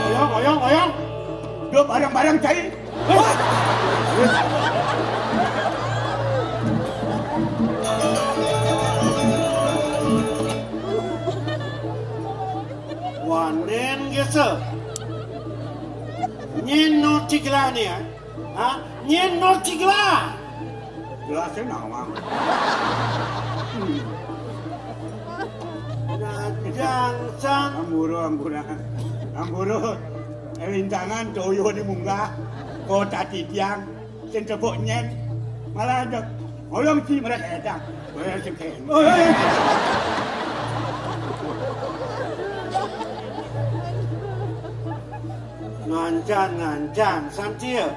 Ngoyok, ngoyok, ngoyok. Duh, bareng-bareng cai. Wanen gese. Nyen no cigla ne ya. Ha? Nyen no cigla. Gelasnya nawang. Nah, jangsan. Amburu, amburu. Amburu. Rintangan toyo ni munggah. Kota titiang. Sing tepuk nyen. Malah ada. Ngolong si mereka edang. Ngolong si kayak. Ngancan, ngancan, santia.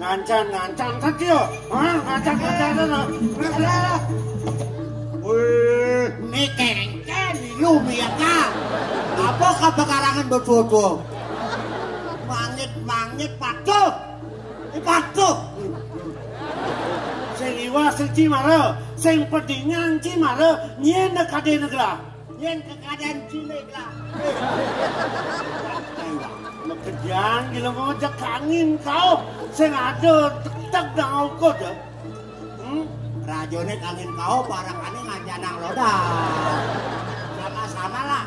Ngancan, ngancan, santia. Ha, ngancan, ngancan, sana. Wih. Ini kengken, lu biar kan. Apa kebakarangan betul-betul? Mangit, mangit, patuh. Ini patuh. Sing iwa, sing cimara. Sing pedingan, cimara. Nyena kadena gelah. Yen kekadan cilik lah. Mekejan gila ngojek angin kau. Sing ada tek-tek nang ukud ya. Hmm? Rajone angin kau parakane ngajanang loda. Sama-sama lah.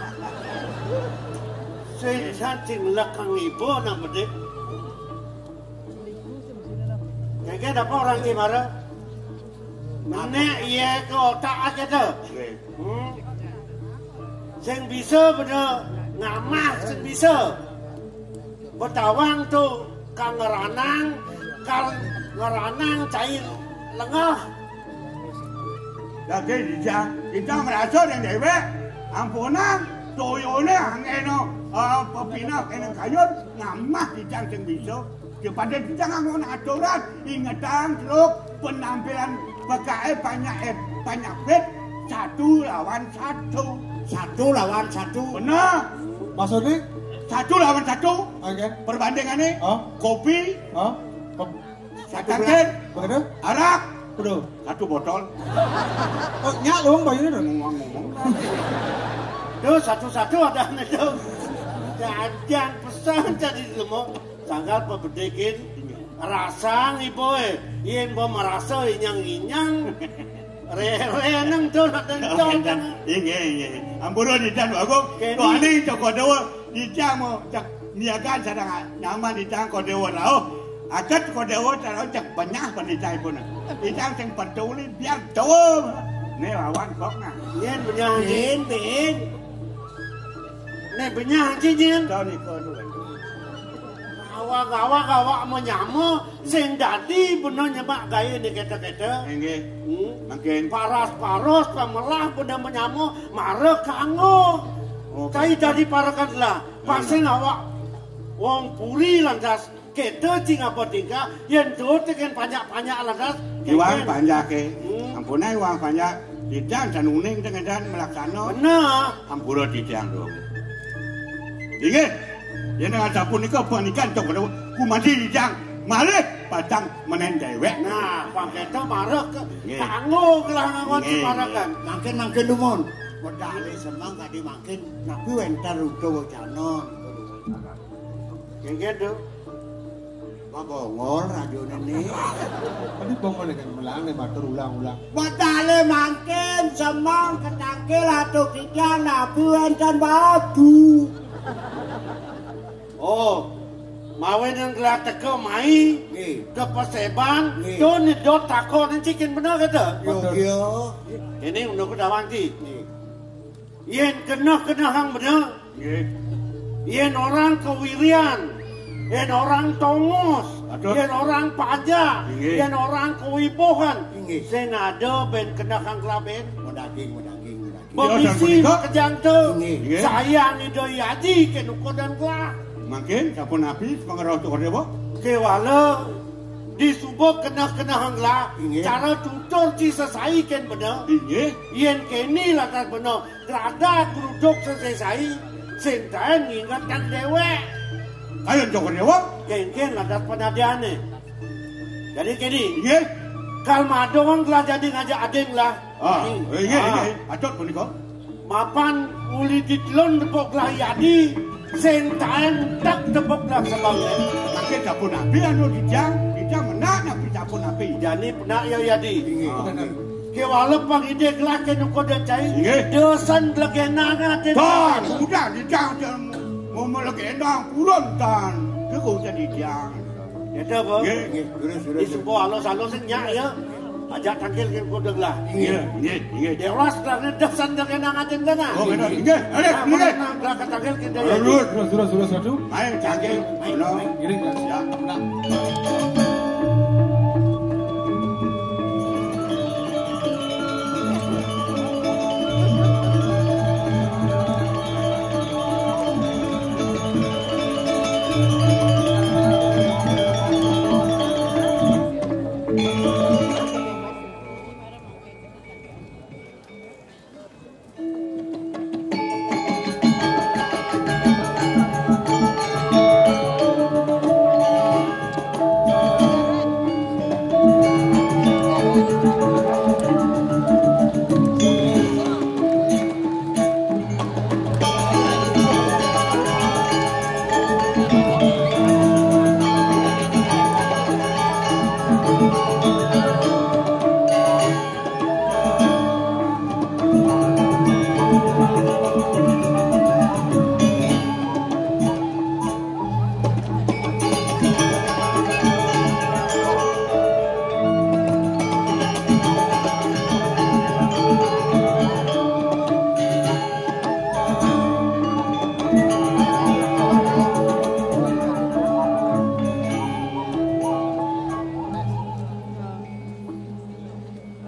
Sing sing lekang ibu nang bedik. Kagak ada orang di mara. Menek iya ke otak aja tuh. Hmm. Sing bisa bener ngamah sing bisa. Betawang tuh kang ngeranang, kang ngeranang cair lengah. Dadi dijang, kita merasa dan dewek ampunan toyone angeno uh, pepinah kene kayun ngamah dijang sing bisa. Daripada dijang nganggo aturan, ingetan truk penampilan pekae banyak eh, banyak bet satu lawan satu. Satu lawan satu. Bener. Maksudnya? Satu lawan satu. Oke. Perbandingannya, oh, kopi, oh, satu cangkir, begitu, arak, aduh, satu botol. Oh, nyak luang bayu dong. Ngomong-ngomong. Tuh, satu-satu ada nih tuh. Jangan pesan jadi lemok. Tanggal pebedikin rasa ngiboe. Yen bo merasa inyang-inyang. Rere nang tuh nak dencong. Inggih, inggih. Ampura didan, Bagong. Kene. Tuh, ane Joko Dewa didang mau cek niaga sadang nyaman didang Kodewa rauh. Akat Kodewa rauh cek benyah pendidikanipun. Didang sing peduli biar dawa. Nih lawan kok nah. Yen benyah, Jin. Bin, bin. Nek benyah, Jin, Jin. Tahu nih kok dulu. Awak-awak, awak menyama sing dadi bener nyemak gaye ni kete-kete. Inggih. Hmm. Mangkin. Paras-paros pamelah bener menyama mara kanggo. Oh. Kai dadi parekan lah. Pasing awak wong puri lantas kete cing apa tingkah yen tuh teken panjak-panjak lantas. Iwang kengken. Panjak ke. Hmm. Ampun ae iwang panjak. Didang dan uning dengan dan melaksana. Bener. Ampura didang dong. Inggih. Yen dengan sapunika panikan cok kumanti didang malih padang menen dewek. Nah, pangketa marek ke. Nggih. Kanggo gelah nganggon. Nggih, separekan. Nggih. Mangkin, mangkin dumun. Wedale semang kadi mangkin napi wenten ruda wacana. Kengken tuh. Mabongol radione ni. Tadi bongol kan melang nih matur ulang-ulang. Wedale mangkin semang ketangkil atuh didang napi wenten badu. Oh, mawen yang gelah teka mai. Nggih. Ke Paseban. Nggih. Tuh nyedot takon cikin bener kata. Yo, yo. Ini menunggu dawang ti. Nggih. Yen keneh-kenehang bener. Nggih. Yen orang kewirian, yen orang tongos, aduh, yen orang panjak, nggih, yen orang kewibohan, nggih, sing ada ben kenehang kelaben. Modaging, modaging, modaging. Bemisi makejang te. Nggih. Nggih. Sayang Ida Yaji ken ukodan kelah. Mangkin sapunapi pangrauh Cokor Dewa? Kewala disuba keneh-kenehang kelah. Nggih. Cara tutur ci sesai ken bener. Nggih. Yen kene lakas bener. Grada gruduk sesesai, sing taen nginget kang dewek. Kayun Cokor Dewa? Kengken ladas panadiane. Jadi kini, inggih, kal madongan gelah jadi ngajak ading lah. Ah, ini. Inggih, ah, inggih. Patut punika. Mapan uli ditelun tepuk gelah yadi, sing taen tak tepuk gelah sebang. Pakai dapur nabi anu dijang, dijang menak nabi dapur nabi. Jani penak ya yadi. Inggih. Ah. Kewala pang ide gelah ke nuko dan cai. Nggih. Dosan legenana te. Bah, udah dicang mau legenda purun tan. Ke kau jadi jang. Ya dah, Bang. Nggih. Nggih, terus, terus. Di sebuah alus-alus nyak ya. Ajak tangkil ke nuko gelah. Nggih, nggih, nggih. Dewas gelah dosan legenana te kana. Oh, benar. Nggih, ada, nggih. Gelah ke tangkil ke daya. Terus, terus, terus, terus, satu. Ayo, tangkil. Ayo, ayo. Ngiring, Mas. Ya. Benar.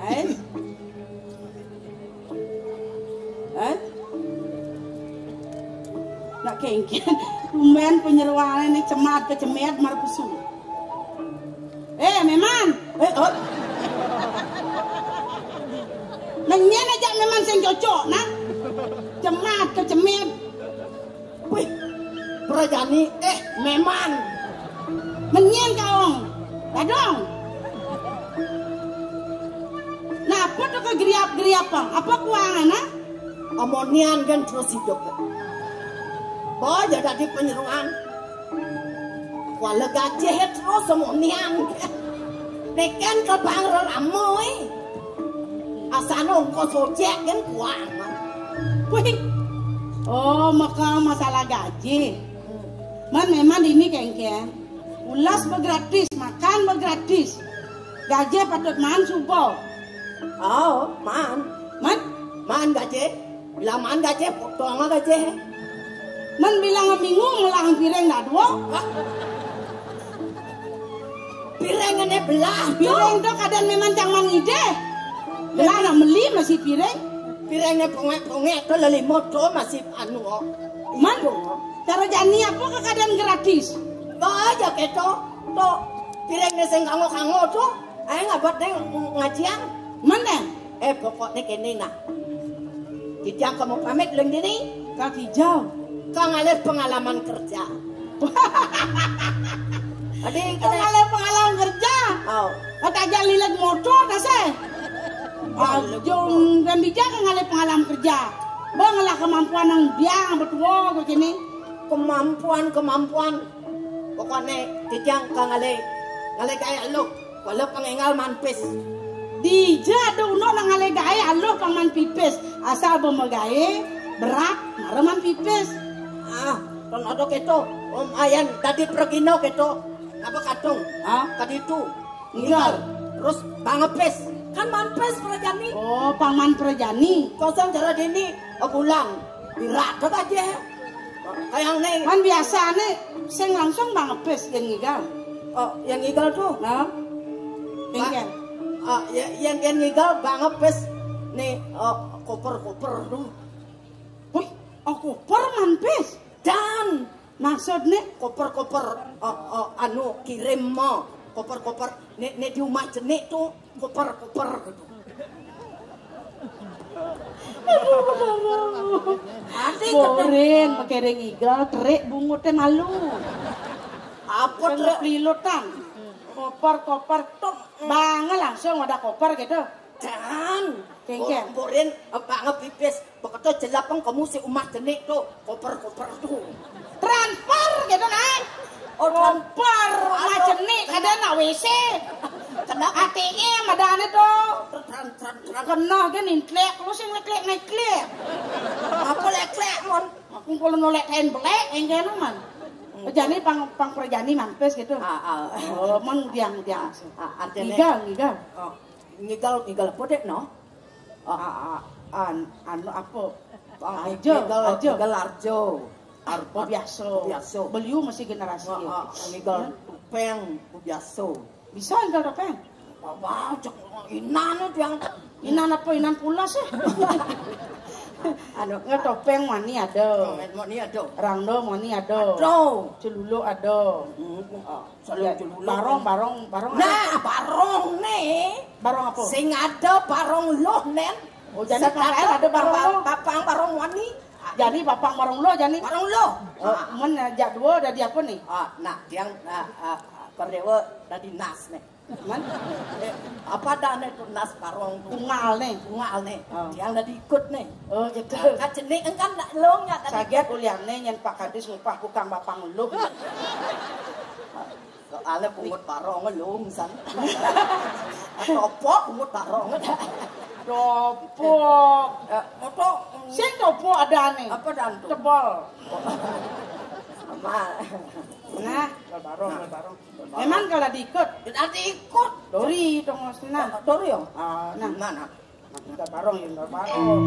Eh? Eh? Nak kengken, tumben penyeruane ni cemat kecemet marpesu. Eh, Meman. Eh, oh. Nang nyen aja Meman sing cocok, nah. Cemat kecemet. Wih. Prajani, eh, Meman. Menyen kaong. Dadong. Napa to kageriap-geriap, Bang? Apa kuangan, ha? Amonian kan terus hidup. Boy, ya dadi penyeruan. Kuala gajih terus amonian. Neken ke bang rerama, eh. Asana ongkos ojek kan kuang. Wih. Oh, maka masalah gaji. Man, memang dini kengkeng. Ulas begratis, makan begratis. Gaji patut man suba. Oh, man. Man? Man gaji. Bila man gaji, potong gaji. Man bilang minggu melang piring dah dua. Hah? Piring ini belah. Piring tu kadang memang cang man ngide. Belah nak meli masih piring. Piring ni pongek-pongek tu lelimo tu masih anu. Man, cara jani apa ke keadaan gratis? Ba aja keto. Tu piring ni sing kango-kango tu. Ai ngabat ni ngajian. Mana? Eh, pokoknya kini nah. Kijang kamu pamit leng dini. Kak Kijang. Kang alih pengalaman kerja. Adi kena. Kang alih pengalaman kerja. Oh. Kata aja lilit motor dah seh. Ajung dan bija kang alih pengalaman kerja. Bang lah kemampuan nang biang betua kau kini. Kemampuan, kemampuan. Pokoknya kijang kang alih ngalih kaya lu. Walau pang enggal man pis. Dija ada uno nang ngalih gae aluh pang man pipis. Asal bemagae berat, mara man pipis. Ah, ton ada keto. Om ayan tadi pergino keto. Apa katung? Ah, tadi tu. Ngigal. Terus bang pis. Kan man pis perjani. Oh, pang man perjani. Kosong cara dini, bulan. Berat aja. Kayang ni. Man biasa ni, sing langsung bang pis yang ngigal. Oh, yang ngigal tu? Nah. Yang kan? Ah, ya, yang kan ngigal bang pis ni, oh, koper-koper tu. Wih, oh, koper man pis. Dan maksud ni koper-koper, oh, oh, anu kirim mo. Koper-koper ni, ni di rumah jenik tu. Koper, koper. Ati kata. Borin, pakai ring igal, terik bungut teh malu. Apa terik? Pelilutan. Koper, koper, tuk. Bang langsung ada koper gitu. Dan. Kengkeng. Borin, bang pipis. Beketo jelapang kamu si umah jenik tu. Koper, koper tu. Transfer gitu kan. Oh, koper, umah jenik, ada nak W C. Kena A T M ada ane tu. Tran, tran, tran. Kena ke nintlek, lu sing lek-lek naik lek. Apa lek-lek, mon? Aku kalau nolek kain belek, yang kena, man. Jadi pang, pang perjani mampes gitu. Ah, ah. Oh, man diang, diang. Ah, artinya. Ngigal, ngigal. Oh, ngigal, ngigal apa dek, no? Oh. Ah, ah, an, anu apa? Oh, aja, ngigal, aja. Ngigal arjo. Arjo. Oh, biasa. Biasa. Beliau masih generasi. Ah, ah, ngigal topeng, biasa. Bisa ngigal topeng? Apa cek inan tu yang inan apa, inan pulas eh. Anu, ngigal topeng mani ada. Oh, mani ada. Rangda mani ada. Ada. Celuluk ada. Hmm, ah, celuluk. Barong, barong, barong. Nah, barong ni. Barong apa? Sing ada barong loh, nen. Oh, jadi sekarang ada barong loh. Papang barong mani. Jadi papang barong loh, jadi. Barong loh. Oh, ah. Men ajak dua dari apa ni? Ah, nah, yang, ah, ah, Perdewa dari Nas ni. Man? Eh, apa dah ni tu Nas barong tu? Tunggal ni. Tunggal ni. Oh. Yang dah diikut ni. Oh, gitu. Kat jenik engkan nak long ya tadi. Saget ulian ni nyen Pak Kadis ngupah bukan bapang lu. Soalnya pungut barong long san. Topok pungut barong. Topok. Eh, moto. Sing topok ada ni. Apa dan tu? Tebal. Sama. Nah, barong, barong. Memang kalau diikut. Nanti ikut. Dori dong maksudnya. Dori ya? Ah, nah. Nah, nah. Kita barong ya, barong.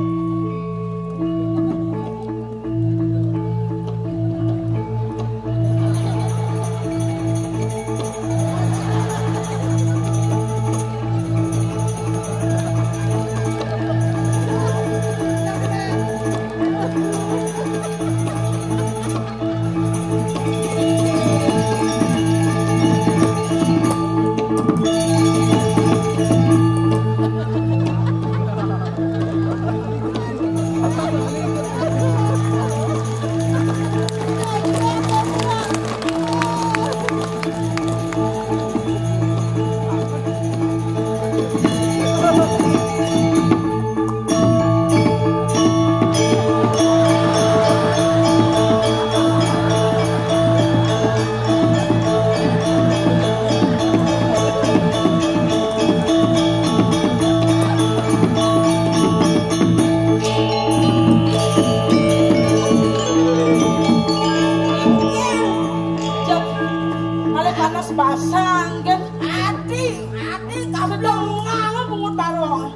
Basang kan. Adi, adi kablong nganga bungut barong.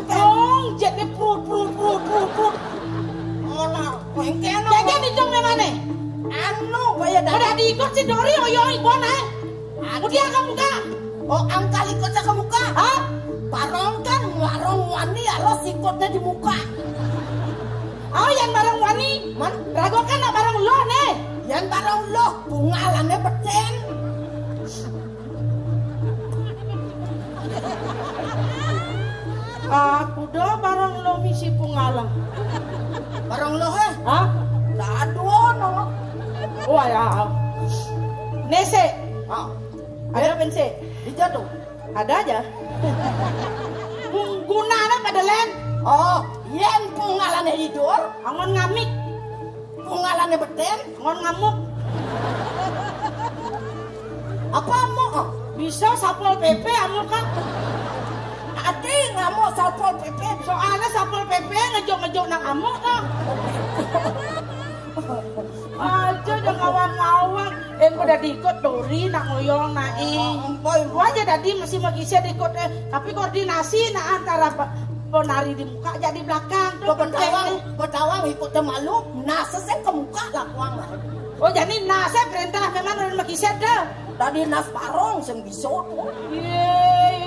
Dong, jadi prut, prut, prut, prut, prut. Ngono, kowe kene. Jadi dijong memane? Anu, kaya dah. Udah diikut si Dori, oyo ikon, eh. Adi. Udah kamu kak. Oh, angkal ikut sa kemuka. Hah? Barong kan, warung wani, alos ikutnya di muka. Oh, yang barong wani. Man? Rago kan nak barong lo, nih. Yang barong lo, bungalane beten. Aku dah barang lo misi pungala. Barang lo, eh? Hah? Aduh, no. Oh, ya. Nese. Ah. Ada bense. Dijatuh. Ada aja. Gunana pada len. Oh, yen pungalane hidur. Angon ngamik. Pungalane beten. Angon ngamuk. Apa amuk? Bisa Satpol P P amuk kan? Ati ngamuk Satpol P P. Soalnya Satpol P P ngejok-ngejok nang amuk kan. Aja udah ngawang-ngawang. Eh, udah diikut Dori nak ngoyong nak eh. Wah, ya tadi masih magise diikut eh. Tapi koordinasi nah antara ba- penari di muka jadi belakang tuh. Betawang, betawang ikut malu. Nasa saya ke muka lah kuang. Oh, jadi nasa perintah memang udah magise dah. Tadi nas parong sing bisa. Iya,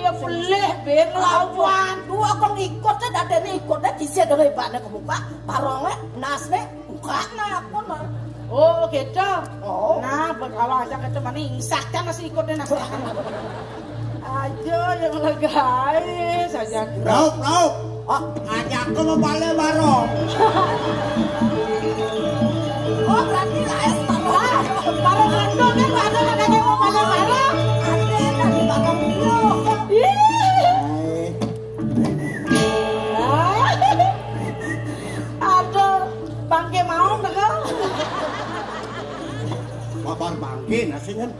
iya, pelih ben lawan. Dua kong ikut dah, dadane ikut dah, kise dah hebatnya ke muka. Parongnya, nasnya, buka nah aku nah. Oh, gitu. Oh. Nah, berkawa aja ke teman ini, insakkan masih ikutnya nasi. Aja yang legai saja. Raup, raup. Ah, ngajak ke mau pale barong. Oh, berarti laes barong. Barong rendong kan ada katanya mau pale barong. Ada yang di barong dulu. Ih. Aduh, bangke mau deh. Babar bangke nasinya.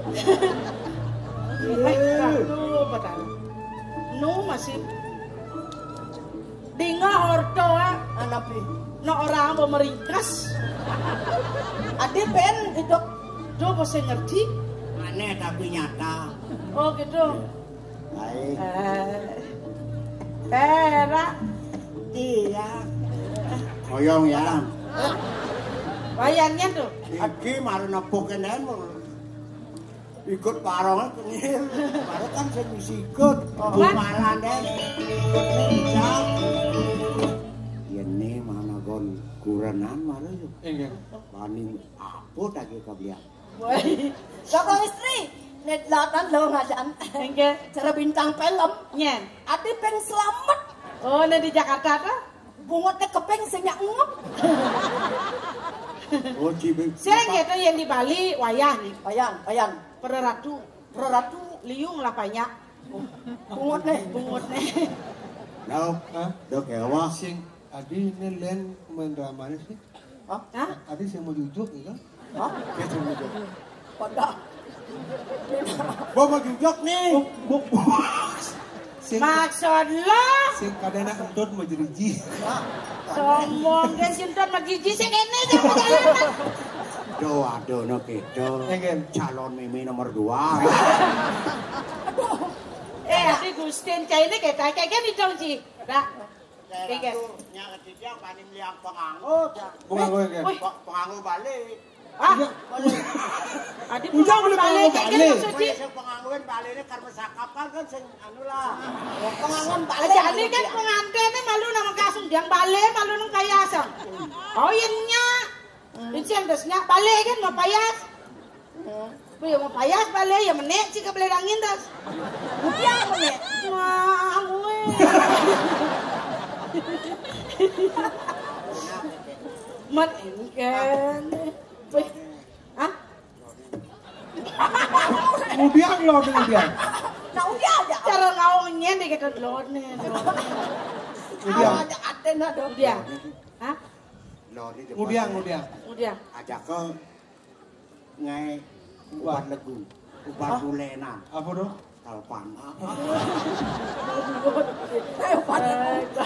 Eh, aduh, padahal. Nu masih dinga horto ah. Anapi? No orang mau meringkas. Adi ben itu. Do bisa ngerti. Aneh tapi nyata. Oh gitu. Baik. Eh, Pera. Iya. Koyong ya. Wayannya tuh. Iki maru nepuk kene. Ikut parongnya kengil. Baru kan saya bisa ikut. Oh. Bungalan deh. Ini mana gon kurenan malu yuk. Enggak. Paning apa tadi kau bilang? Woi. Saka istri, nek latan lo ngadan. Enggak. Cara bintang film. Nyen. Ati peng selamat. Oh, nek di Jakarta tuh? Bungut nek kepeng sing nyak ngep. Oh, cibing. Sing gitu yang di Bali, wayah nih. Wayan, wayan. Pereratu. Pereratu. Liung lah banyak. Bungut nih. Bungut nih. Nah, hah? Dok ya, wah. Sing, adi ini len main dramanya sih. Hah? Hah? Adi sing mau jujuk gitu. Hah? Kayak sing mau jujuk. Pada. Gua mau jujuk nih. Bu, bu, bu. Sing, maksud lo? Sing kadena entut mau jeriji. Sombong, dia si entut mau jeriji, sing ini dia mau jalan. Aduh, aduh, no gitu. Ya, kan? Calon mimi nomor dua. Eh, adi Gustin, kayak ini kayak kayak gini dong, Ci. Dah. Saya Oke, guys. Ratu, nya ketiga, paning liang penganggo, ya. Penganggo, ya, kan? Wih. Pe-, penganggo balik. Ah, Iya. Balik. Adi Ujang penganggo boleh balik, penganggo kayak gini balik. Maksud Ci. Boleh saya penganggoin balik ini karena sakapan kan sing anu lah. Penganggoan balik. Jadi kan pengantin ini malu nama kasung, dia balik, malu nang kaya asam. Oh, iya, nya. Hmm. Ini sih, yang terusnya balik kan, mau payas. Hmm. Wih, mau payas balik, ya menek sih ke balik angin, das. Dia menek. Wah, gue. Mat, ini kan. Wih. Hah? Udiang lo, udiang. Nah, udiang aja. Cara ngawangnya deh kita lo nih. Udiang. Ada, ada, ada. Udiang. Hah? Lo ini Udiang, udiang. Udiang. Ajak ke ngai ubat legu, ubat Hah? Bulenan. Apa tuh? Kalpan.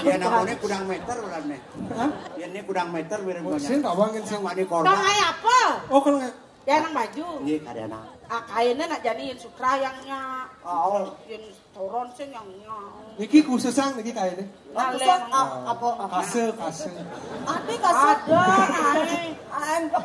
Ya namanya kudang meter ulan nih. Hah? Ya ini kudang meter mirip Oh, sing tak wangin sing. Mani korban. Tong apa? Oh, kalau nggak Ya nang baju. Ini kadena. Ah, kaéné nak jani yén sutra yang nyak. Oh. Yén toron sing yang nyak. Niki khususang niki kaéné. Ngalé. Khusus ap- apa? Kase, kase. Ati kasih. Ada, aé. Anggap